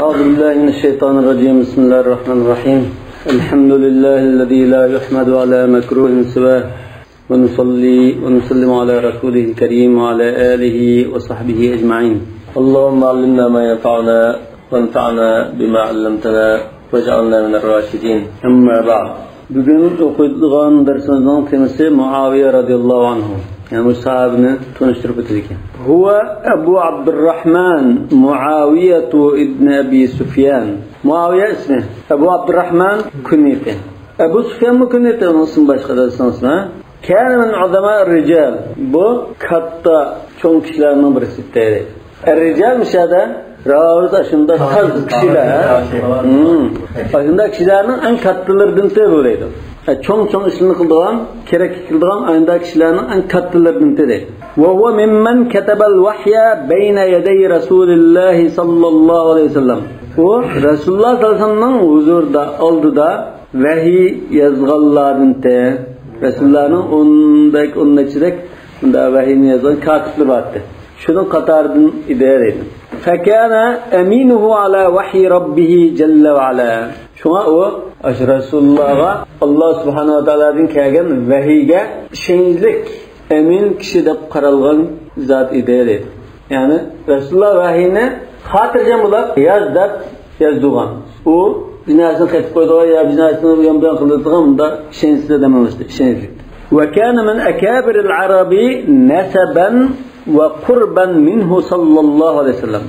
أعوذ بالله من الشيطان الرجيم. بسم الله الرحمن الرحيم. الحمد لله الذي لا يحمد على مكروه سواه، ونصلي ونسلم على رسوله الكريم وعلى آله وصحبه أجمعين. اللهم علمنا ما ينفعنا وانفعنا بما علمتنا واجعلنا من الراشدين. أما بعد. Bugun o'qiydigan darsimizning temasi Muaviya radhiyallohu anhu. Yani bu sahabini tanıştırıp ötecek. Huve Ebu Abdurrahman Muaviye ibn Abi Sufyan. Muaviye ismi. Ebu Abdurrahman kunyeti. Ebu Sufyan mı kunyeti? Onun ismi başka da ismi. Kâne min azama rical. Bu katta çoğun kişilerinin birisi. Er-rical müşahede Ravuz aşında kaz kişiler. Aşında kişilerinin en katlılarından tebuleydi. Çoğun işini kıldığan, kerek kıldığan ayında kişilerinin en katlılarından tebuleydi. Ve huve mimmen ketebel vahye beyne yedey Resulullah sallallahu aleyhi ve sellem. O Resulullah sallallahu aleyhi ve sellem'nin huzurda, aldıda vahiy yazğanlarından te. Resulullah'ın ondaki, onun içindeki vahiyini yazan katipleri vardı. Şunun katarından idare edin. فَكَانَ اَمِينُهُ عَلَى وَحْيِ رَبِّهِ جَلَّ وَعَلَى. Şuna o, Resulullah'a Allah Subhanahu ve Teala'dan kelgen vahiyge işençlik emin kişi deb qaralgan zat idare edin. Yani Resulullah vahiyini hatırcam bulup yaz deb yazdıgan. O binasını qaytib qo'ydigan ya binasını yondan qildirgan bunda ishonchli dememişti, ishonchli. وَكَانَ مِنْ أَكَابِرِ الْعَرَبِ نَسَبًا ve kurban minhu sallallahu aleyhi ve sellem.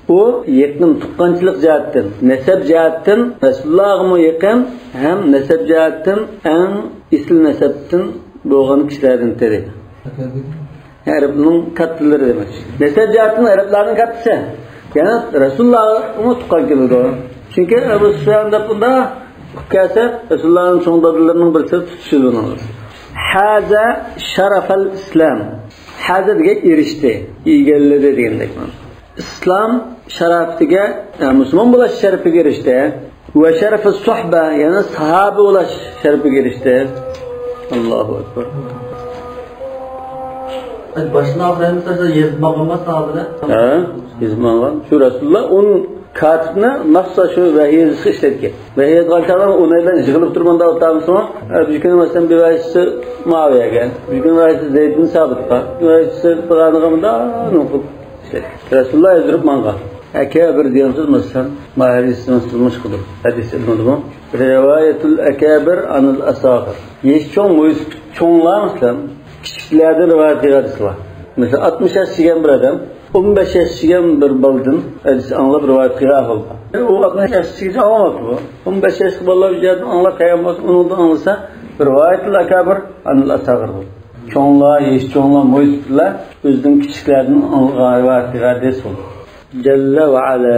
O yakın tuqqanchilik jihatdan, nasab jihatdan Resulullah'a yakın, hem nasab jihatdan en isli nasabdan bo'lgan kishilardan teri. Arabning kattalari demak. Nasab jihatdan arablarning kattasi. Yani Resulullah'a tuqqan keladi. Çünkü Ebu Sufyan deb bunda kelsa Resulullah'ın cho'ng dadalarining birisi tutishidi uni. Haza sharafal islam. Haza degan erishdi, egalladi degandek. İslam şaraftiga, yani Müslüman bo'lish sharafiga erishdi. Va sharafi suhba, ya'ni sahoba bo'lish sharafiga erishdi. Allohu akbar. Başına oxirida yezmagan sahobalar. Ha, yezmagan. Shu Rasululloh un katibni maxsus shu vahiy yozishga ishlatgan. Vahiy yozgan chog'da uni bilan yig'ilib turganda o'tamizmi? Bir kuni masalan bir vahiysi Muaviyaga, bir kuni vahiysi Zayd ibn Sabitga, bir vahiysi falonga bunda o'qib ishlatgan. Rasululloh yozdirib mangan. Akabir degan so'z masalan mahalisini tutmuş qilib hadis ilmida bu. Rivoyatul akabir anil asag'ir. Yesh cho'ng mo'yis cho'nglar masalan kichiklardan rivoyat qiladilar. Mesela 60 yaş degan bir odam 15 yaş degan bir boladan hadis anglab rivoyat qilgan bo'ldi. U 60 yoshgacha anglamabdi bu. 15 yoshli bolalar bir yerdan anglab kelgan bo'lsa, undan anglasa rivoyatul akabir anil asag'ir bo'ldi. Cho'nglar, yesh cho'nglar, mo'ysizlar o'zidan kichiklardan anglagan rivoyat qilgan hadis bo'ldi. Jalla va ala,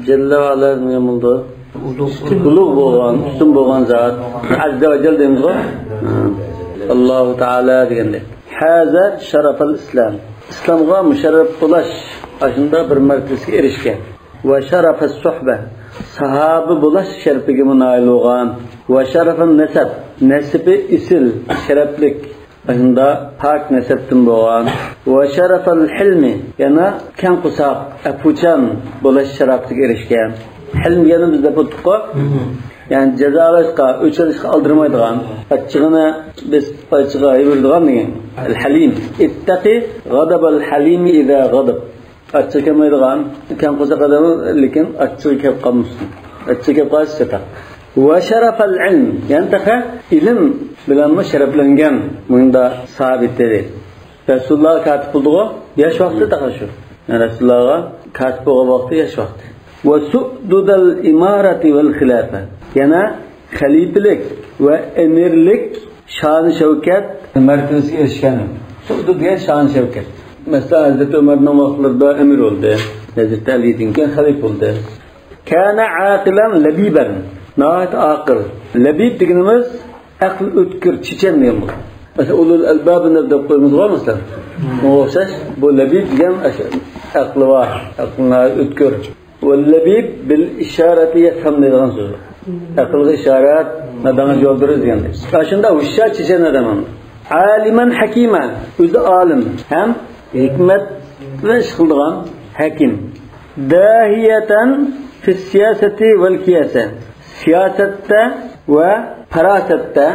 Jalla va ala nima bo'ldi? Ulug' bo'lgan, ustun bo'lgan zot. Azza va jalla deymiz-ku. Allohu taala degandek. Haza sharafal islam. İslamga musharraf bo'lish ashunda bir martabasiga erishgan. Va sharafas suhba, sahoba bo'lish sharafiga munoil bo'lgan. Va sharafun nasab, nasibi isil, sharaflik ashunda pak nasabdan bo'lgan. Va sharafal hilmi, yana keng qusoq, afuchan bo'lish sharafiga erishgan. Hilm degani bizda bu tuqqo, yani cezalashqa, o'chirishga aldirmaydigan, achchig'ini biz achchig'a yuradigan degan. Al-Halim. Ittaqi ghadabal halim iza ghadab. Achchig'i kelmaydigan, kam qo'saq odam, lekin achchig'i kelib qolmasin. Achchig'i kelib qolishi chatoq. Va sharafal ilm, ya'ni taqa ilm bilanmi sharaflangan bunda sabit dedi. Rasululloh katib bo'ldi-ku, yosh vaqti taqa shu. Yani Rasulullohga katib bo'lgan vaqti yosh vaqti. Va su'dudal imarati val khilafa. Yana xalifalik va emirlik shon shavkat martabasiga erishgan. Su'dud degan shon shavkat. Mesela Hazreti Ömer'nin vaqtlarida emir oldu. Hazreti Ali'den keyin xalif oldu. Kana aqilan labiban. Nahayat aqil. Labib deganimiz aql o'tkir, chechen degan bu. Mesela ulul albabini deb qo'yamiz var mesela. O'xshash bu labib degan aqli var, aqlni o'tkir. واللبيب بالإشارة يفهم degan so'z. Aqlga ishorat, nadanga yo'ldirib degandek. Shunda hushyor chechen odam. Aliman hakima, o'zi olim, ham hikmat bilan ish qiladigan hakim. Dahiyatan fi siyaseti vel kiyase. Siyasette ve farasette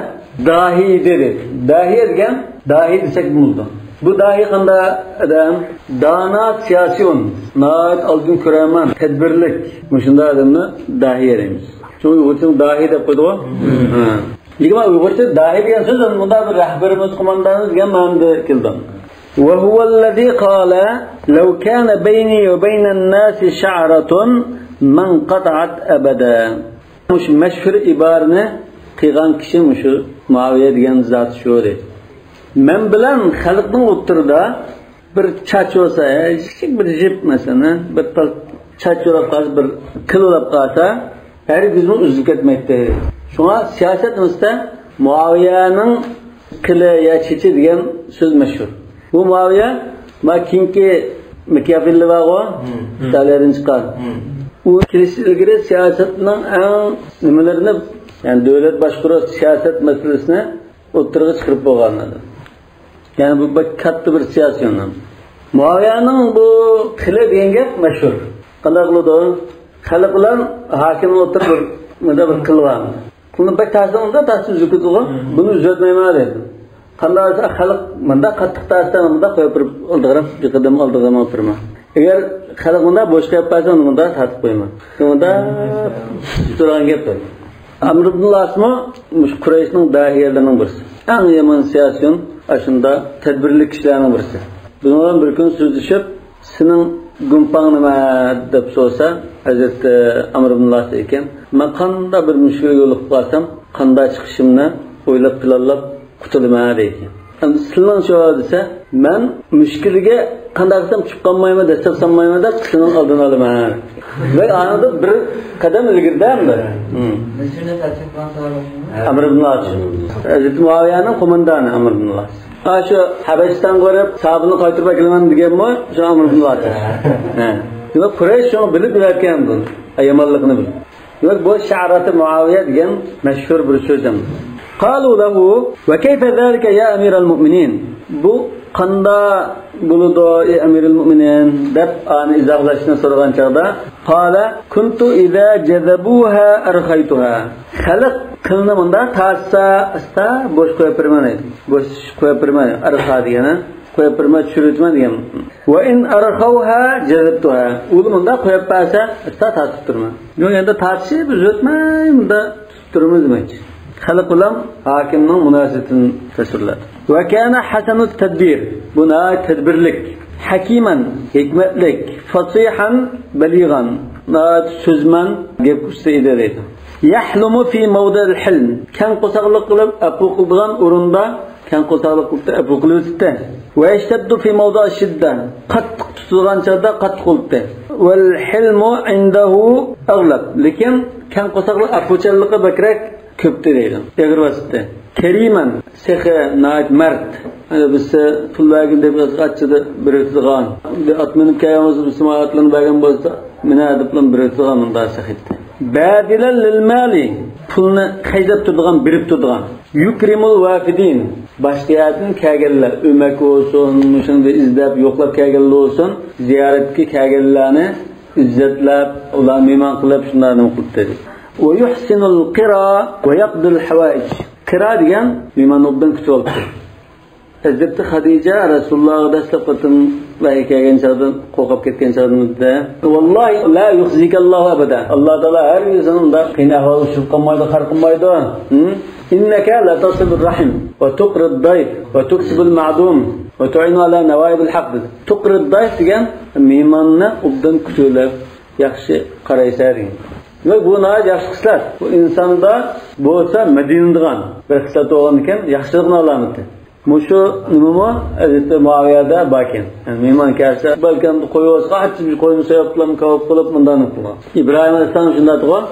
dahidir. Dahiye degan dahi desek bo'ldi. Bu dahi qanday odam? Dana siyasiyon, nait oldin ko'raman, tadbirlik. Shunda odamni dahiye deymiz. Shu Uyg'urcha dahi deb qo'ydi-ku. Lekin Uyg'urcha dahi degan so'z bunda bir rahbarimiz, qo'mondonimiz degan ma'noda keldi. وهو الذي قال لو كان بيني وبين الناس شعرة ما انقطعت أبدا. Mush mashhur iborani qilgan kishi shu Muaviya degan zot shu deydi. Men bilan xalqning o'ttirida bir chach bo'lsa, kichik bir jip masalan, bir chach bo'lib qolsa, bir qil bo'lib qolsa, hargizmi uzilib ketmaydi. Shunga siyosatimizda Muaviyaning qili ya chechi degan so'z mashhur. Bu Muaviya ma kinki Machiavelli bor-ku, Italiyadan chiqqan. U kelish ilgari siyosatning eng nimalarini, ya'ni davlat boshqaruv siyosat masalasini o'ttirg'a chiqarib bo'lgan edi. Ya'ni bu bir katta bir siyosiy yonam. Muaviyaning bu qili degan gap mashhur. Qanday qiladi? Xalq bilan hokimni o'tirib bir nima bir qil bor. Qilni bir ta'sirida ta'sir yukizgan, buni uzatmayman dedi. Qanday bo'lsa xalq bunda qattiq ta'sir bunda qo'yib turib oldigrab bir qadam oldiga o'tirma. Agar xalq bunda bo'sh qo'yib qo'ysa, uni bunda tatib qo'yma. Bunda turgan gap. Amr ibn al-Asmo Qurayshning dahiyalarining birisi. Eng yomon siyosiy ashunda tadbirli kishilarning birisi. Bundan bir kun so'zlashib, sening gumpang nima deb so'rasa, Hazrat Amr ibn al-As ekan, men qanday bir mushkulga yo'liqib qolsam, qanday chiqishimni o'ylab planlab qutulaman deydi. Endi sizning shu desa, men mushkulga qanday qilsam chiqib qolmayman, dastlab solmayman deb sening oldini olaman. Va anada bir qadam ilgaridan bir. Amr ibn al-As. Hazrat Muaviyaning qo'mondoni Amr ibn al-As. Shu Habashdan ko'rib, sabını qaytarib kelaman deganmi? Shu Amr ibn al-As. Ha. Demak, Quraysh shuni bilib yuratgan buni, yomonlikni bilib. Demak, bu Sha'rati Muaviya degan mashhur bir so'z ham. Qalu lahu va kayfa zalika ya amiral mu'minin? Bu qanda bo'ladi ey amiral mu'minin deb ani izohlashni so'ragan chaqda qala kuntu idza jazabuha arkhaytuha. Xalq qilni bunda tartsa asta bo'sh qo'yib beraman deydi. Bo'sh qo'yib beraman arxa degani qo'yib berma tushirma degan. Va in arkhawha jazabtuha. U bunda qo'yib bersa asta tortib turma. Yo'q endi tortishib uzatmay bunda tutib turamiz demak. Xalq bilan hokimning munosabatini tasvirladi. Va kana hasanut tadbir. Buna tadbirlik, hakiman, hikmatlik, fasihan, balig'an, so'zman gap usta edi deydi. Yahlumu fi mawdil hilm. Kan qo'saqlik qilib afu qilgan o'rinda kan qo'saqlik qilib afu qilib o'tdi. Va yashtaddu fi mawdi' shidda. Qattiq tutilgan chaqda qattiq bo'ldi. Val hilmu indahu ag'lab. Lekin kan qo'saqlik afuchanligi bakrak ko'pdi deydi. Egri bosibdi. Keriman, sehi, nait mard. Biz pul bergin deb qachchida bir o'tadigan. At minib kelgan bo'lsa, biz atlarni bergan bo'lsa, mina deb bir o'tadigan bunday sahitdi. Badilan lil mali, pulni haydab turadigan, berib turadigan. Yukrimul vafidin, boshqa yerdan kelganlar, o'mak bo'lsin, shuni izlab, yo'qlab kelganlar bo'lsin, ziyoratga kelganlarni izzatlab, ularni mehmon qilib shunlarni qilib dedi. Va yuhsinul qira va yaqdul hawaij. Qira degan mehmonni obdan kutib olibdi. Hazrati Xadija Rasulullohga dastlab qatim vahiy kelgan chog'da qo'rqib ketgan chog'imizda vallahi la yukhzikallohu abada. Alloh taolo har insonni unda qiyin ahvolga tushib qolmaydi, xar qilmaydi. Innaka la tasilur rahim va tuqrid dayf va tuksibul ma'dum va tu'inu ala nawaibil haqq. Tuqrid dayf degan mehmonni obdan kutib yaxshi qaraysan degan. Va bu nihoyat yaxshi xislat. Bu insonda bo'lsa madinadigan bir xislat bo'lgan ekan, yaxshilikni alomati. Mushu nimami Hazrati Muaviyada bor ekan. Yani mehmon kelsa, balkim qo'y bo'lsa, achib qo'yni so'yib bilan kavob qilib bundan qilgan. Ibrohim alayhissalom shunday qilgan.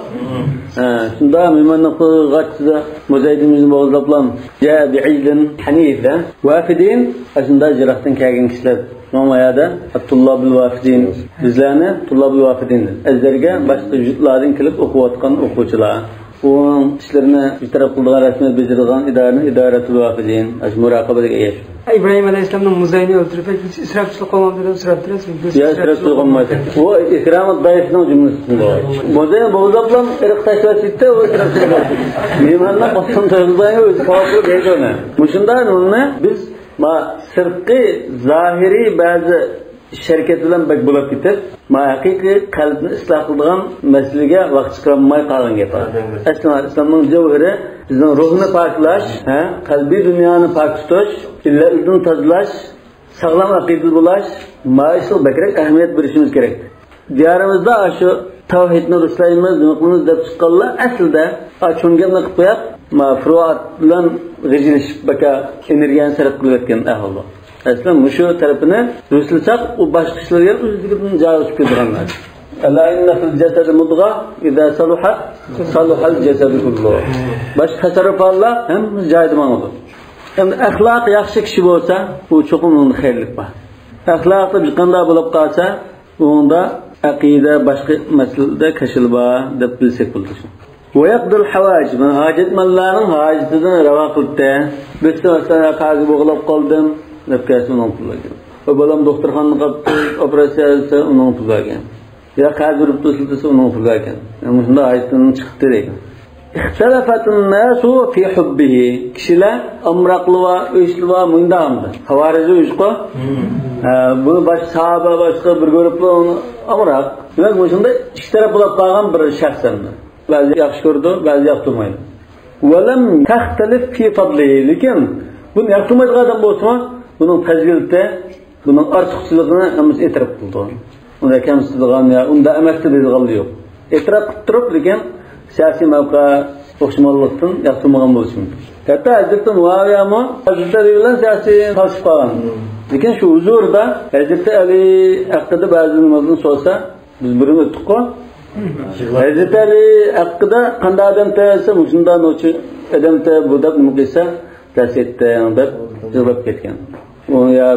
Ha, shunda mehmonni qo'yg'achida muzaydimizni bo'g'izlab bilan ja bi'idin hanif vafidin shunda jiroqdan kelgan kishilar Nomayada Abdulloh Vafidin bizlarni Tullabul Vafidin azlarga boshqa yurtlardan kelib o'qiyotgan o'quvchilar. Onun işlerini bir taraf qildigan, rasmiyat bajaradigan idarani idaratul vafidin, muraqaba degan ish. İbrahim Aleyhisselam'ın muzayını öldürüp israfçılık olmam dedi, israf dedi. Ya israfçılık olmaydı. O ikram-ı dayısının cümlesinde var. Muzayını boğazaplan ırk taşlaşıttı, o israfçılık oldu. Meymanlar basın toyuzlayın, özü kavaklı deydi onu. Muşundan onu biz ma sırtqı, zahiri bazı şirket bilan bek bo'lib ketib, ma haqiqiy qalbni isloh qiladigan masalaga vaqt chiqarmay qolgan gap. Aslida islomning javhari bizning ruhni poklash, qalbiy dunyoni pok tutish, illatni tozalash, sog'lom aqida bo'lash, ma shu bakrak ahamiyat berishimiz kerak. Diyorimizda shu tavhidni ruslaymiz, nima qilamiz deb chiqqanlar aslida cho'ngimni qilib qo'yib, ma furuat bilan g'ijilishib baka energiyani sarf qilayotgan ahvol. Aslında muşu tarafını rusulsak o başka kişilerge o'zligidan joyi tushib ketganlar. Ala inna fil jasadi mudg'a iza saluhat saluhal jasadu kullu. Boshqa tasarruflar ham joyida bo'ladi. Endi axloq yaxshi kishi bo'lsa, u cho'qim unda xayrlik bor. Axloqda bir qanday bo'lib qolsa, unda aqida boshqa masalada kashil bor deb bilsak bo'ladi. Ve yaqdul havaj, men hojatmanlarning hojatini ravo qildi. Biz masalan qazi bo'g'ilib qoldim. Deb kelsa uning puli bergan. Va bolam doktorxonaga qolibdi, operatsiya qilsa uning puli bergan. Ya qaz urib to'silsa uning puli bergan. Yani shunda hojatdan chiqdi degan. Ixtalafatun nasu fi hubbihi. Kishilar amroqli va o'chli va mundamdi. Havariji o'chqo. Buni boshqa sahoba boshqa bir guruhlar uni amroq. Demak, shunda ikki taraf bo'lib qolgan bir shaxs endi. Ba'zi yaxshi ko'rdi, ba'zi yoqtirmaydi. Va lam taxtalif fi fadlihi. Lekin buni yoqtirmaydigan odam bo'lsa, bunun fazilati, bunun ortiqchiligini hammasi e'tirof qildi. Unda kamsitadigan ya unda emas deydiganlik yo'q. E'tirof qilib turib, lekin siyosiy mavqe o'xshamanlikdan yoqtirmagan bo'lishi mumkin. Hatto Hazrati Muaviyami Hazrati Ali bilan siyosiy tortishib qolgan. Lekin shu huzurda Hazrati Ali haqida ba'zi nimalarni so'rasa, biz burun o'tdik-ku. Hazrati Ali haqida qanday odam tayyorsa, shundan o'chi odam bu deb nima qilsa, tavsiya deb yig'lab ketgan. O ya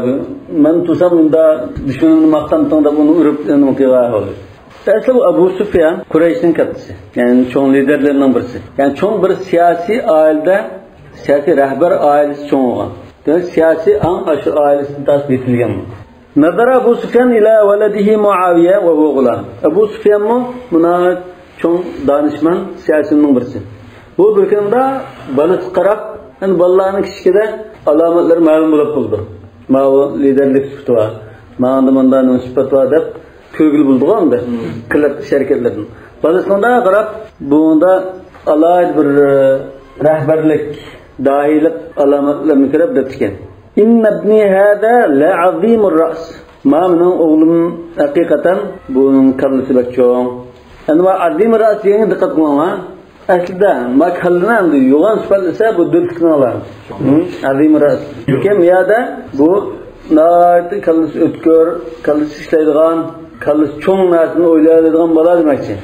men tursam unda düşmanımni maqtamtang deb uni urib nima qilgan bo'ldi. Asli bu Abu Sufyan Qurayshning kattasi, ya'ni cho'ng liderlarining birisi. Ya'ni cho'ng bir siyosiy oilada, siyosiy rahbar oilasi cho'ng bo'lgan. Demak, siyosiy ang shu oilasidan tasbih etilgan. Nazara Abu Sufyan ila waladihi Muaviya va huwa g'ulam. Abu Sufyanmi buna cho'ng donishmand siyosiyning birisi. Bu bir kunda bolasi qarab, endi bolalarning kichkida alomatlari ma'lum bo'lib qoldi. Mau liderlik sifati var, ma'anda mandaning sifati var deb ko'ngil bo'ldi endi qilib harakatlardan. Bolasida qarab, bunda alohida bir rahbarlik, dohiylik alomatlarini ko'rib deb ekan. Inna ibni hada la azimur ra's. Ma mening o'g'lim haqiqatan buning kallasi bak cho'ng. Endi azimur ra's deganga diqqat qiling. Aslida ma kallani endi yo'g'on sifatlasa bu dildikni oladi. Azim ras. Lekin bu yerda bu nihoyatda kallasi o'tkir, kallasi ishlaydigan, kallasi cho'ng narsani o'ylaydigan bola demakchi.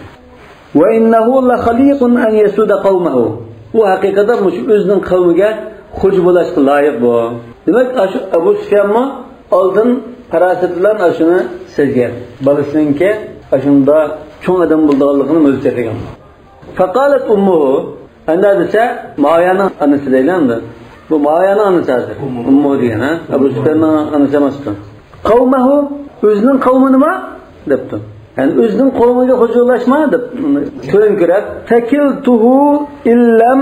Va innahu la khaliqun an yasuda qawmahu. U haqiqatan shu o'zining qavmiga xo'ja bo'lishga loyiq bu. Demak, shu Abu Sufyanmi oldin farosat bilan shuni sezgan. Bolasininki shunda cho'ng odam bo'lganligini mo'ljallagan. Faqalat ummuhu, endi desa Muaviyaning onasi deyiladi. Bu Muaviyaning onasi hozir. Ummu degan, ha? Abu Sufyanning onasi emas. Qavmahu, o'zining qavmi nima debdi. Ya'ni o'zining qavmiga xo'jalashma deb to'nkirab, takiltuhu illam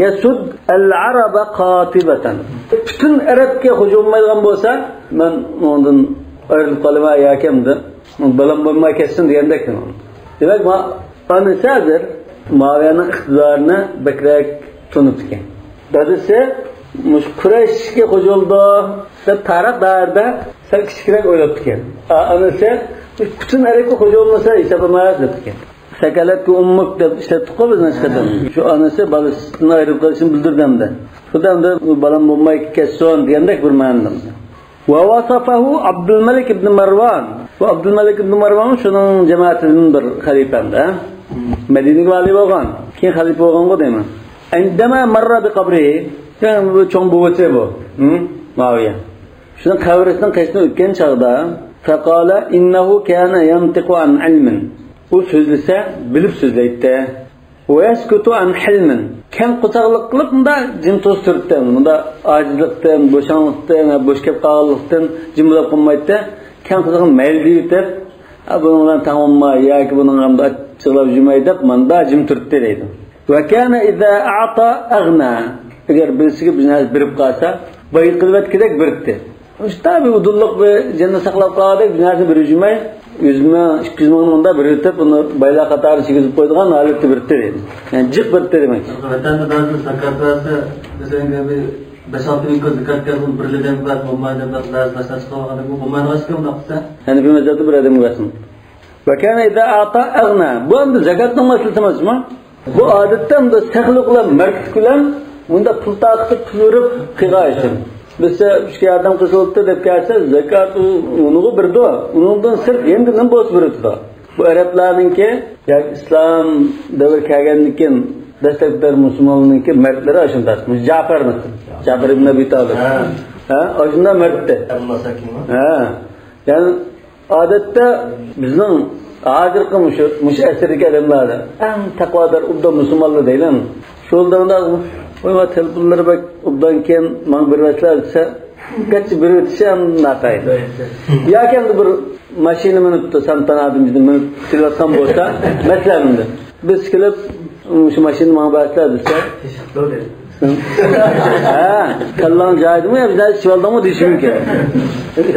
yasud al-araba qatibatan. Butun arabga xo'ja bo'lmaydigan bo'lsa, men undan ayrilib qolaman yoki endi balam bo'lmay ketsin degandek. Demak, onasi hozir Muaviyaning iqtidorini bakrak tunib ekan. Dadasi mush Qurayshga xo'ja bo'ldi deb tarix davrida sal kichikroq o'ylab ekan. Onasi butun arabga xo'ja bo'lmasa hisob emas deb ekan. Sakalatku ummuk deb ishlatdik-ku biz nashqadan. Shu onasi bolasidan ayrilib qolishini bildirdi hamda. Xuddi bolam bo'lmay ketsin degandek bir ma'noda. Va vasafahu Abdul Malik ibn Marwan. Bu Abdul Malik ibn Marwan shuning jamoatining bir xalifasi. Madinaga vali bo'lgan. Keyin xalifa bo'lgan-ku deyman. Indama marra bi qabrihi. Yani bu cho'ng buvasi bu. Muaviya. Shuning qabrisining qashidan o'tgan chog'da faqala innahu kana yantiqu an ilmin. U so'zlasa bilib so'zlaydi. ويسكت عن حلم. كم قۇچاقلىق قىلىپ بۇندا جىم توس تۇرتتى. بۇندا ئاجىزلىقتىن، بوشاڭلىقتىن، بوش كەپ قالغانلىقتىن جىم بولۇپ قالمايتتى. كەم قۇچاقنى مەيلى دېيىۋېتىپ، بۇنىڭ بىلەن تەڭ بولماي ياكى بۇنىڭ ھەمدە چىغلاپ يۈرمەي دەپ ماندا جىم تۇرتتى دەيدۇ. وكان إذا أعطى أغنى. ئەگەر بىرسىگە بىر نەرسە بېرىپ قالسا، باي قىلىۋەتكۈدەك بېرىپتى. شۇ بىر ئۇدۇللۇق بىر جېنىنى ساقلاپ قالغۇدەك بىر نەرسە بېرىپ يۈرمەي، 100 مىڭ، 200 مىڭنى ئۇندا بېرىۋېتىپ، ئۇنى بايلار قاتارى كىرگۈزۈپ قويىدىغان ھالەتتە بېرىپتى دەيدۇ. يەنى جىق بېرىپتى دېمەك. ۋەتەندە بەزى زاكات بەرسە، مەسىلەن، بىر 5-6 مىڭ زاكات كەلگەن بىر ئادەم بار، بولمايدۇ دەپ بەزى باشلار چىقىۋالغان، بۇ بولمايدىغان ئىش بۇنداق قىلسا. ھەنىپى مەزھەپتە بىر ئادەمگە بەرسۇن. وكان إذا أعطى أغنى. بۇ ئەمدى زاكاتنىڭ مەسىلىسى ئەمەسمۇ؟ بۇ ئادەتتە ئەمدى سەخىيلىك بىلەن، مەردلىك بىلەن بۇندا پۇل تارقىتىپ پۇل بېرىپ قىلغان ئىش. بىزسە ئۈچكە ياردەم قىلسا بولۇپتۇ دەپ كەلسە، زاكات ئۇنىغا بېرىدۇ. ئۇنىڭدىن سىرت ئەمدى نېمە بولسا بېرىدۇ. بۇ ئەرەبلەرنىڭكى ياكى ئىسلام دەۋر كەلگەندىن كېيىن دەسلەپكى مۇسۇلمانلارنىڭكى مەردلىرى ئاشۇنداق. جەفەر مەسىلەن. جەفەر ئىبن ئەبى تالىپ. ھە، ئاشۇنداق مەردتى. ھە. يەنى ئادەتتە بىزنىڭ ھازىرقى مۇشۇ ئەسىردىكى ئادەملەر ئەڭ تەقۋادار ئوبدان مۇسۇلمانلار دەيلى. شۇ دەۋردە ئوي تېلېفونلىرى بەك ئوبدان كېيىن ماڭا بېرىۋەتسىلەر دېسە، گەرچە بېرىۋېتىشى ھەم ناتايىن. ياكى ئەمدى بىر ماشىنا مىنىپتۇ، سانتانادىن بىزنى مىنىپ كېلىۋاتقان بولسا، مەسىلەن ئەمدى بىز كېلىپ شۇ ماشىنا ماڭا بەرسىلەر دېسە، ھە، كاللاڭ جايىدىمۇ يا بىزنى ئىچىۋالدىڭمۇ دېيىشى مۇمكىن.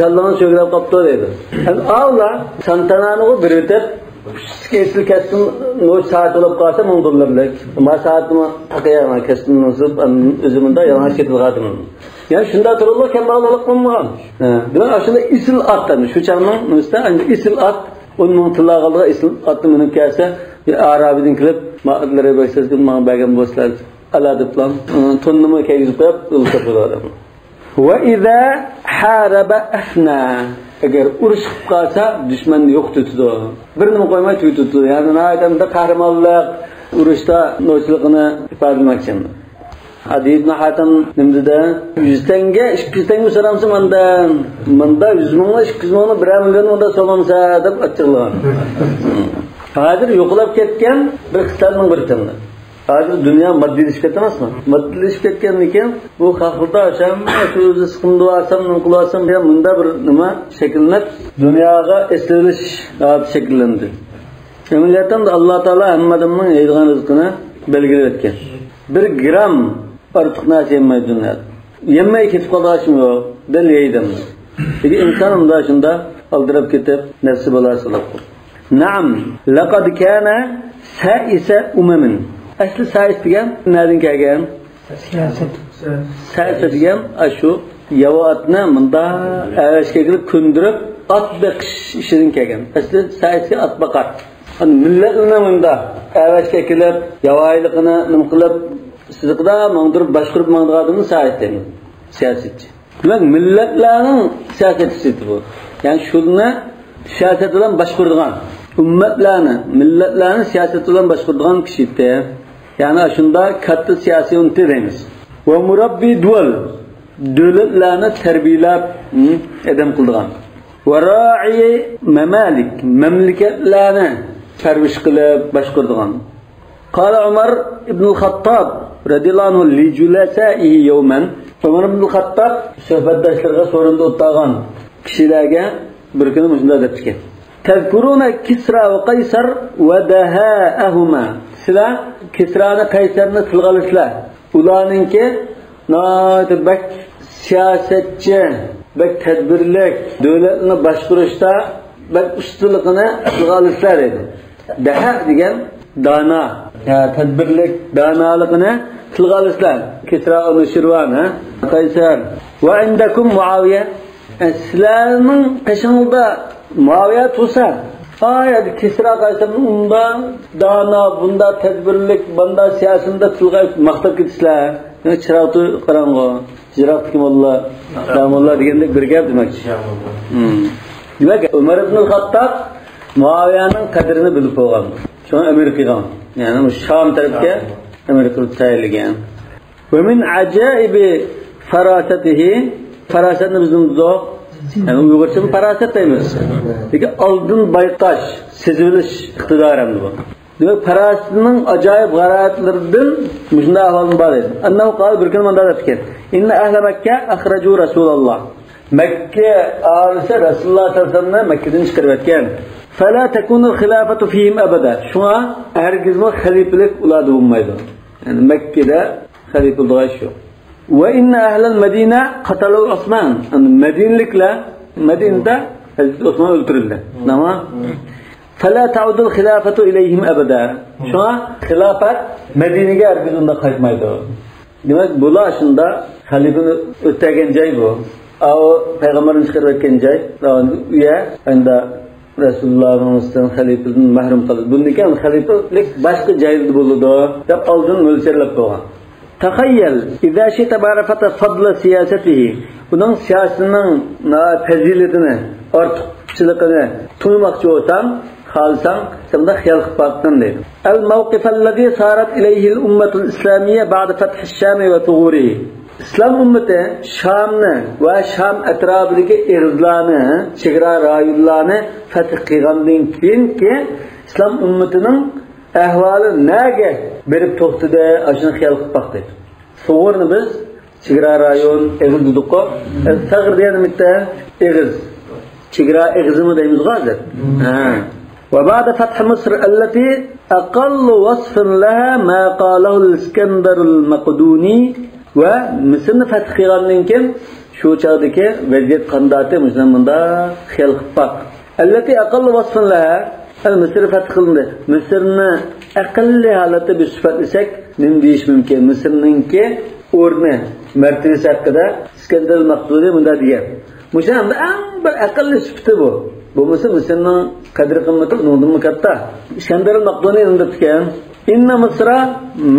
كاللاڭنى سۆگىلەپ قاپتۇ دەيدۇ. ئەمدى ئاۋلا سانتانانى بېرىۋېتىپ، ئېسىل كەستىم، نوچ سائەت بولۇپ قالسا مىڭ دوللارلىق. ما سائەتنى تاقىيا كەستىم نوزۇپ، ئۆزۈم مۇندا يالىڭاچ كېتىدىغان. يەنى شۇنداق تۇرۇپلا كەمبەغەل بولۇپ قالمىغان. دېمەك، ئاشۇنداق ئېسىل ئات، شۇ چاغنىڭ نېمىسىدە ئەمدى ئېسىل ئات، 10 مىڭ تىللاغا ئالدىغا ئېسىل ئاتنى مىنىپ كەلسە، بىر ئارابىدىن كېلىپ، ما ئاتلىرى بەك سەزگۈر ماڭا بەرگەن بولسىلەر، ئالا دەپلا، توننىمۇ كەيگۈزۈپ قويۇپ، ئۆلتۈرۈپ قويىدۇ. وإذا حارب أفنى. ئەگەر ئۇرۇش قىلىپ قالسا، دۈشمەننى يوقىتىۋېتىدۇ. بىر نېمە قويماي تۈگىتىۋېتىدۇ. يەنى ناھايىتى ئەمدى قەھرىمانلىق ئۇرۇشتا نوچىلىقىنى ئىپادىلىمەكچى. ئادى ئىبن ھاتىم نېمە دېدى؟ 100 تەڭگە، 200 تەڭگە سورامسا ماندىن. ماندا 100 مىڭنى، 200 مىڭنى، بىرەر مىليون ماندا سولامسا دەپ ئاچچىقلىغان. ھازىر يوقىلاپ كەتكەن بىر خىسلەتنىڭ بىرى تەڭگە. ھازىر دۇنيا ماددىيلىشىپ كەتتى ئەمەسمۇ؟ ماددىيلىشىپ كەتكەندىن كېيىن بۇ خەقلەردە ئاشام، شۇ ئۆزى سىقىمدىۋالسام، نېمە قىلىۋالسام دېگەن مۇندا بىر نېمە شەكىللىنىپ، دۇنياغا ئېسىلىش ھالىتى شەكىللەندى. ئەمەلىيەتتە ئاللا تائالا ھەممە ئادەمنىڭ يەيدىغان رىزقىنى بەلگىلەپ. بىر گىرام ئارتۇق نەرسە يېمەيدۇ دۇنيادا. يېمەي كېتىپ قالغان يوق، دەل يەيدۇ. لېكىن ئىنسان ئۇندا شۇندا ئالدىراپ كېتىپ، نەپسى بالاسى بولۇپ قالىدۇ. نەئەم، لەقەد كانە سائىسە ئۇمەمىن. ئەسلى سائىس دېگەن نەدىن كەلگەن؟ سىياسەت. سائىسە دېگەن ئاشۇ ياۋا ئاتنى مۇندا ئەۋەشكە كېلىپ كۆندۈرۈپ ئات بېقىش ئىشىدىن كەلگەن. ئەسلى سائىسكە ئات باقار. مىللەتنى مۇندا ئەۋەشكە كېلىپ ياۋايىلىقىنى نېمە قىلىپ سىزىقىدا ماڭدۇرۇپ باشقۇرۇپ ماڭىدىغان ئادەمنى سائىس دەيمىز. سىياسەتچى. دېمەك، مىللەتلەرنىڭ سىياسەتچىسى بۇ. يەنى شۇنى سىياسەت بىلەن باشقۇرىدىغان، ئۈممەتلەرنى، مىللەتلەرنى سىياسەت بىلەن باشقۇرىدىغان كىشى ئىدى. يەنى شۇندا كاتتا سىياسىي ئۈنتى دەيمىز. ۋە مۇراببى دۇۋەل، دۆلەتلەرنى تەربىيەلەپ، ئادەم قىلىدىغان. ۋە رائى مەمالىك، مەملىكەتلەرنى پەرۋىش قىلىپ باشقۇرىدىغان. قال عمر بن الخطاب رضي الله عنه لجلسائه يوما. عمر بن الخطاب سۆھبەتداشلىرىغا سورۇندا ئولتۇرغان كىشىلەرگە بىر كۈنى مۇشۇنداق دەپتىكەن. تەزكۇرۇنە كىسرا ۋە قەيسەر ۋە دەھائەھۇما. سىلەر كىسرانى قەيسەرنى تىلغا ئالىسىلەر. ئۇلارنىڭكى ناھايىتى بەك سىياسەتچى، بەك تەدبىرلىك، دۆلەتنى باشقۇرۇشتا بەك ئۇستىلىقىنى تىلغا ئالىسىلەر دەيدۇ. دەھا دېگەن دانا، تەدبىرلىك دانالىقىنى تىلغا ئالىسىلەر. كىسرا ئەنۇشىرۋان، ھە؟ قەيسەر. ۋە ئىندەكۇم مۇئاۋىيە. سىلەرنىڭ قېشىڭىزدا مۇئاۋىيە تۇرسا، ئاي، كىسرا قەيسەرنىڭ ئۇندا دانا، بۇندا تەدبىرلىك، بۇندا سىياسىيدا تىلغا ماختاپ كېتىسىلەر. يەنى چىراغ قاراڭغۇ، جىراقتىكى موللا، داموللا دېگەندەك بىر گەپ دېمەكچى. دېمەك، ئۆمەر ئىبن خاتتاب مۇئاۋىيەنىڭ قەدرىنى بىلىپ قويغان. شۇڭا ئەمىر قىلغان. يەنى شام تەرەپكە ئەمىر قىلىپ تەيىنلىگەن. ۋە مىن ئاجائىبى فاراسەتىھى. فاراسەتنى بىز نېمە يەنى ئۇيغۇرچە پاراسەت دەيمىز. لېكىن ئالدىن بايقاش، سېزىۋېلىش ئىقتىدارى بۇ. Demak, farosatining ajoyib g'aroyiblaridan shunday ahvolni bor edi. Annahu qala bir kun munda deb ekan. Inna ahla Makka akhraju Rasululloh. Makka aholisi Rasululloh sallallohu alayhi vasallamni Makkadan chiqarib etgan. Fala takunul xilofatu fihim abada. Shunga hargizmi xalifalik ularda bo'lmaydi. Ya'ni Makkada xalifa bo'lgan shu. Va inna ahlal Madina qatalu Usman. Madinaliklar Madinada Hazreti Osman o'ldirildi. Nima? Fala ta'udul xilofatu ilayhim abada. Shunga xilofat Madinaga hargiz unda qaytmaydi. Demak, bular shunda xalifani o'tagan joy bu. Payg'ambarni chiqarib o'tgan joy, uya endi Rasulullohdan xalifadan mahrum qildi. Bundan keyin xalifalik boshqa joyda bo'ladi deb oldin mo'ljallab qo'ygan. Taxayyal idza shi'ta ma'rifata fadla siyasatihi. Uning siyosatining fazilatini, ortiqchiligini tuymoqchi bo'lsang, xohlasang, senda xiyol qilib boqsin deydi. Al mawqif allazi sarat ilayhi al ummatul islamiyya ba'da fath ash-Sham va tughurihi. İslam ümmeti Şam'ni va Şam atrofidagi erzlarni, chegara rayonlarni fath qilgandan keyinki İslam ümmetining ahvoli naga berib to'xtadi, shuni xiyol qilib boqdi. Sug'urni biz chegara rayon eg'iz dedik-ku. Sag'ir degani bitta eg'iz. Chegara eg'izimi deymiz hozir. Ha. Va ba'da fath Misr allati aqallu wasfin laha ma qalahu al-Iskandar al-Maqduni va Misrni fath qilgandan keyin shu chog'dagi vaziyat qandati bunda xiyol qilib baq. Allati aqallu wasfin laha al-Misr fath qilindi. Misrni aqalli holatda bir sifatlasak nima deyish mumkin? Misrninki o'rni martabasi haqida Iskandar al-Maqduni bunda degan. Musha hamda eng bir aqalli sifati bu. Bo'lmasa Misrning qadr qimmati undan katta. Iskandar al-Maqduni unda degan: Inna Misra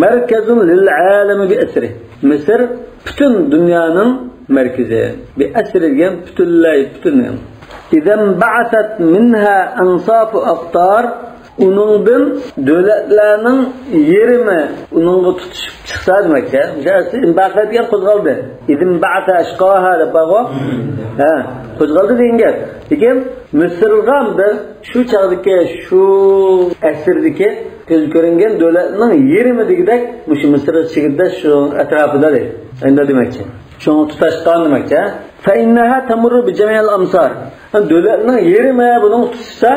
markazun lil alami bi asri. Misr bütün dünyanın merkezi. Bi asri degan butunlay butun. İzan ba'asat minha ansafu aqtar. Uningdan davlatlarning yerimi uningga tutishib chiqsa demak-da. O'sha degan qo'zg'aldi. Idim ba'sa ashqoha deb bor. Ha, qo'zg'aldi degan gap. Lekin Misrga shu chog'dagi, shu asrdagi ko'z ko'ringan davlatning yerimi degidek shu Misr chegida shu atrofida deydi. Endi demakchi. Shunga tutashgan demakchi. Fa innaha tamurru bi jami'il amsar. Davlatning yerimi buning tutsa,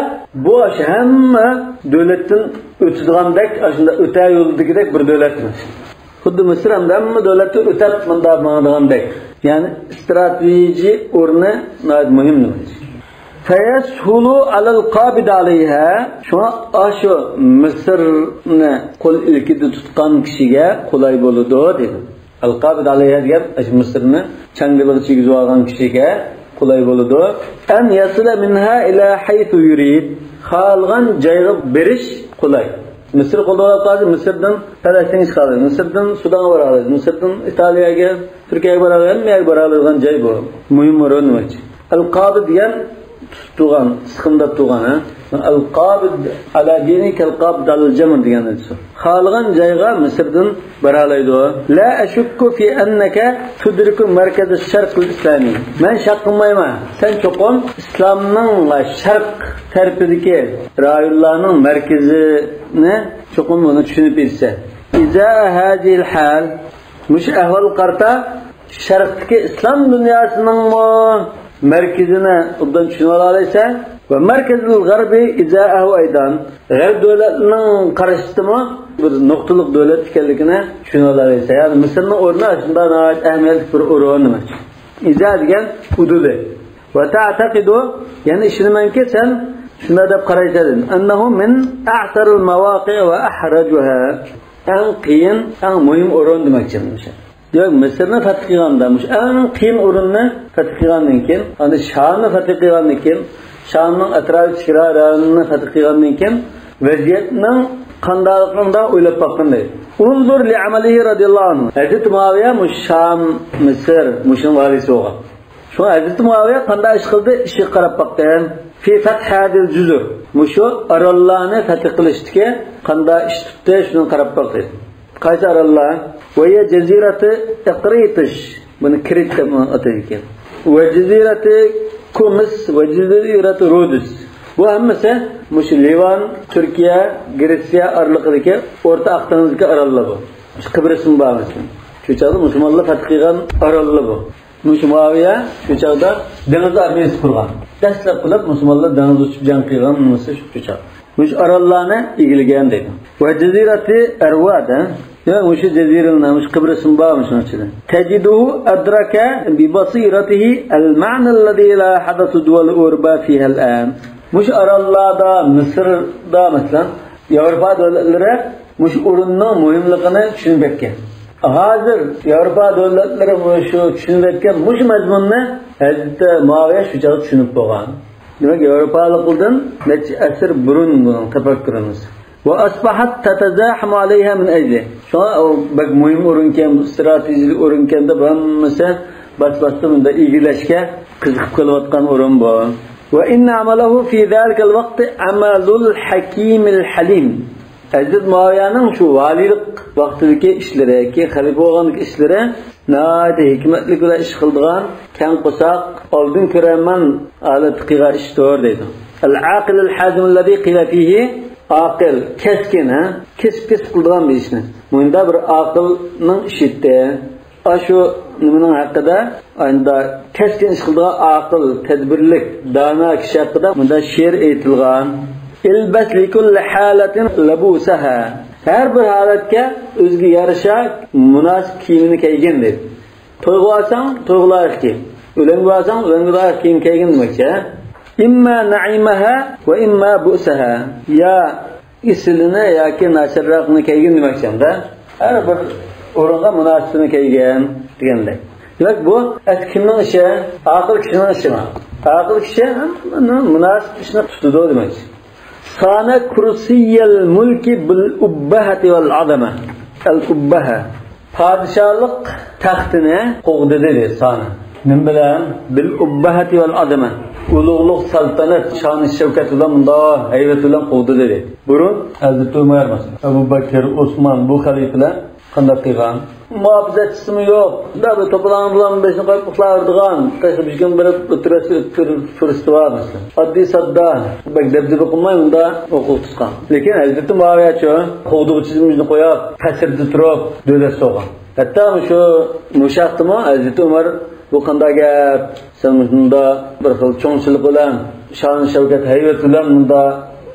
bu hamma davlatdan o'tadigandek, shunda o'ta yo'ldagidek bir davlat emas. Xuddi Misr ham hamma davlatdan o'tab bunda mangdigandek. Ya'ni strategiya o'rni muhim demak. Fayashulu alal qabid alayha. Shu Misrni qo'l ilkida tutgan kishiga qulay bo'ladi dedi. Al qabid alayha degan Misrni changilig'i chegizib olgan kishiga qulay bo'ladi. An yasila minha ila haythu yurid. Xohlagan joyga berish qulay. Misr qo'lda qoldi, Misrdan Falastinga chiqadi, Misrdan Sudanga boradi, Misrdan Italiyaga, Turkiyaga boradi, hamma yerga boradigan joy bu. Muhim o'rin demak. Al qabid degan tutgan, siqimdab turgan, al qabid ala dini kal qabd al jamr degan narsa. Xohlagan joyga Misrdan bora oladi. La ashukku fi annaka tudriku markaz ash-sharq al-islami. Men shak qilmayman. Sen cho'qim islomning sharq tarafidagi rayonlarning markazini cho'qim buni tushunib yetsa. Iza hadhihi al-hal mush ahval qarta sharqdagi islom dunyosining merkezini obdan tushunib olaysan va markazul g'arbi izaahu aydan g'arb davlatining qarashidimi bir nuqtaliq davlat ekanligini tushunib olaysan. Ya'ni Misrning o'rni shunda nihoyat ahamiyatli bir o'rin demak. Iza degan hududi va ta'taqidu, ya'ni ishonamanki sen shunday deb qaraysan, annahu min a'sarul mawaqi' va ahrajuha. Eng qiyin, eng muhim o'rin demakchi. Yo'q, Misrni fath qilganda, eng qiyin o'rinni fath qilgandan keyin, ana Shamni fath qilgandan keyin, Shamning atrof chegaralarını fath qilgandan keyin vaziyatning qandayligini o'ylab boqdim deydi. Unzur li amalihi radhiyallohu anhu. Hazrat Muaviya Sham, Misr, mushun valisi bo'lgan. Shu Hazrat Muaviya qanday ish qildi? Ishiga qarab boqdim. Fi fath hadil juzur. Mushu orollarni fath qilishdiki qanday ish tutdi, shuni qarab boqdim. Qaysi orollar? Va ya jazirati Iqritish. Buni Krit deb ataydi ekan. Va jazirati Kumis va jazirati Rudus. Bu hammasi mush Livan, Turkiya, Gretsiya orliqidagi O'rta Aqdengizdagi orollar bu. Qibrисmi bor masalan. Shu chog'da musulmonlar fath qilgan orollar bu. Mush Muaviya shu chog'da dengiz armiyasi qurgan. Dastlab qilib musulmonlar dengiz uchib jang qilgan nimasi shu chog'. Mush orollarni egillagan deydi. Va jazirati Arvada, ya mush jazirani mush Qibrismi bor shuni ichida. Tajiduhu adraka bi basiratihi al-ma'na alladhi la hadathu duwal Urba fiha al-an. Mush orollarda, Misrda masalan, Yevropa davlatlari mush o'rinning muhimligini tushunib yetgan. Hozir Yevropa davlatlari shu tushunib yetgan mush mazmunni Hazrati Muaviya shu chog'da tushunib bo'lgan. Demak, Yevropaliklardan necha asr burun buning tafakkurimiz. Va asbahat tatazahamu alayha min ajli. Shunga u bak muhim o'rin ekan, stratejik o'rin ekan deb hammasi bas-bosdi bunda egilashga qiziqib qolayotgan o'rin bu. Va inna amalahu fi zalikal vaqt amalul hakimil halim. Hazrat Muaviyaning shu valiylik vaqtidagi ishlari, ki xalifa bo'lgandagi ishlari nihoyatda hikmatli bilan ish qildigan, keng qo'saq, oldin ko'raman holat qilgan ishdir deydi. Al-aqil al-hazim allazi qila fihi aqil, keskin, ha? Kesib-kesib qildigan bir ishni. Bunda bir aqlning ishidi. Shu nimaning haqida endi keskin ish qildigan aql, tadbirlik, dono kishi haqida bunda she'r aytilgan. İlbas likulli halatin labusaha. Her bir holatga o'ziga yarasha munosib kiyimini kiygin deydi. To'yga olsang, to'yga loyiq kiyim. O'limga olsang, o'limga loyiq kiyim kiygin demoqchi. Imma na'imaha va imma bu'saha. Ya isilini yoki nacharroqini kiygin demoqchi-da. Har bir o'ringa munosibini kiygin degandek. Demak, bu kimning ishi? Aql kishining ishimi? Aql kishi munosib ishni tutadi demoqchi. Sana kursiyel mulki bil ubbahati vel azama. El ubbaha. Padişahlık taxtini qo'g'di dedi sana. Nim bilan? Bil ubbahati vel azama. Ulug'luq saltanat, shon shavkat bilan bunda haybat bilan qo'g'di dedi. Burun Hazreti Ömer masalan, Ebu Bakr, Osman bu xalifalar qanday qilgan? Muhofazatchisimi yo'q. Bunday bir to'polon bilan beshini qo'yib uxlardigan, tashib hech kim bilib o'tirasi o'tirib fursati bor masalan. Oddiy sodda, bak dabdaba qilmay unda o'quv tutgan. Lekin Hazrati Muaviyachi qo'g'dug'chimizni qo'yib, qasrda turib davlat so'g'an. Hatto shu mushaqdimi Hazrati Umar bu qanday gap? Sen bunda bir xil cho'ngchilik bilan, shon shavkat haybat bilan bunda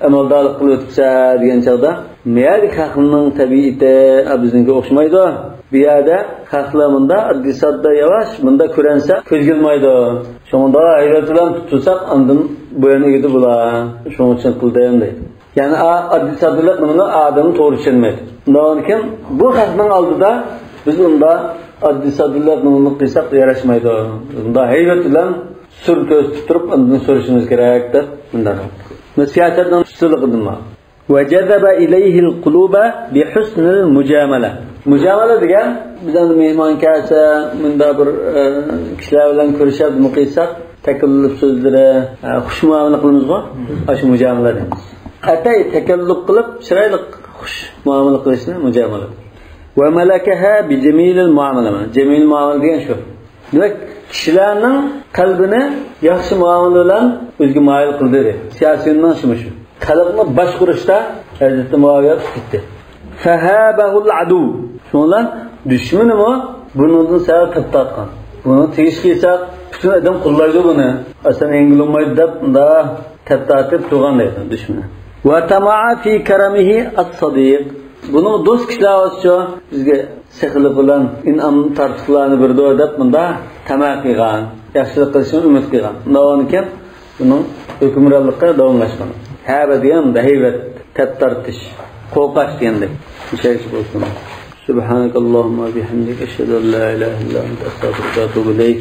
amaldorlik qilib o'tibsan degan chog'da Meyalik xalqning tabiati bizningga o'xshamaydi. Bu yerda xalqlar bunda oddiy sodda yavash, bunda ko'ransa ko'zga ilmaydi. Shunda haybat bilan tutsak, ondan bo'yin egdi bular. Shuning uchun qildim deydi. Ya'ni oddiy soddalik nimani odamni to'g'ri tushunmaydi. Undan keyin bu xalqning oldida biz unda oddiy soddalik nimani qilsak yarashmaydi. Unda haybat bilan sur ko'z tutib, undan so'rashimiz kerak deb bundan. Siyosatning ustunligi nima? وجذب إليه القلوب بحسن المجاملة. Mujamala degan bizning mehmon kelsa, bunda bir kishilar bilan ko'rishib, nima qilsak, takalluf so'zlari, xush muomala qilamiz-ku, shu mujamala deymiz. Atay takalluf qilib, chiroyli xush muomala qilishni mujamala. Va malakaha bi jamilil muomala. Jamil muomala degan shu. Demak, kishilarning qalbini yaxshi muomala bilan o'ziga moyil qildi. Siyosatning shu. Xalqni boshqurishda Hazrati Muaviya ketdi. Fahabahul adu. Shundan dushmanimi bundan sal tap-tatgan. Buni tegish qilsak, butun odam qo'llaydi buni. Aslan yengilolmaydi deb unda tap-tatib turgan deydi dushmani. Va tamaa fi karamihi as-sadiq. Buni do'st kishilar olsa bizga sehrli bilan in'am tartiqlarni berdi deb bunda tama qilgan, yaxshilik qilishini umid qilgan. Undan keyin buning hukmronlikka davomlashgan. Haba degan haybat, tap tortish, qo'rqash degandek. Ishonch bo'lsin. Subhanakallahumma bihamdika ashhadu an la ilaha illa anta astag'firuka va atubu ilayk.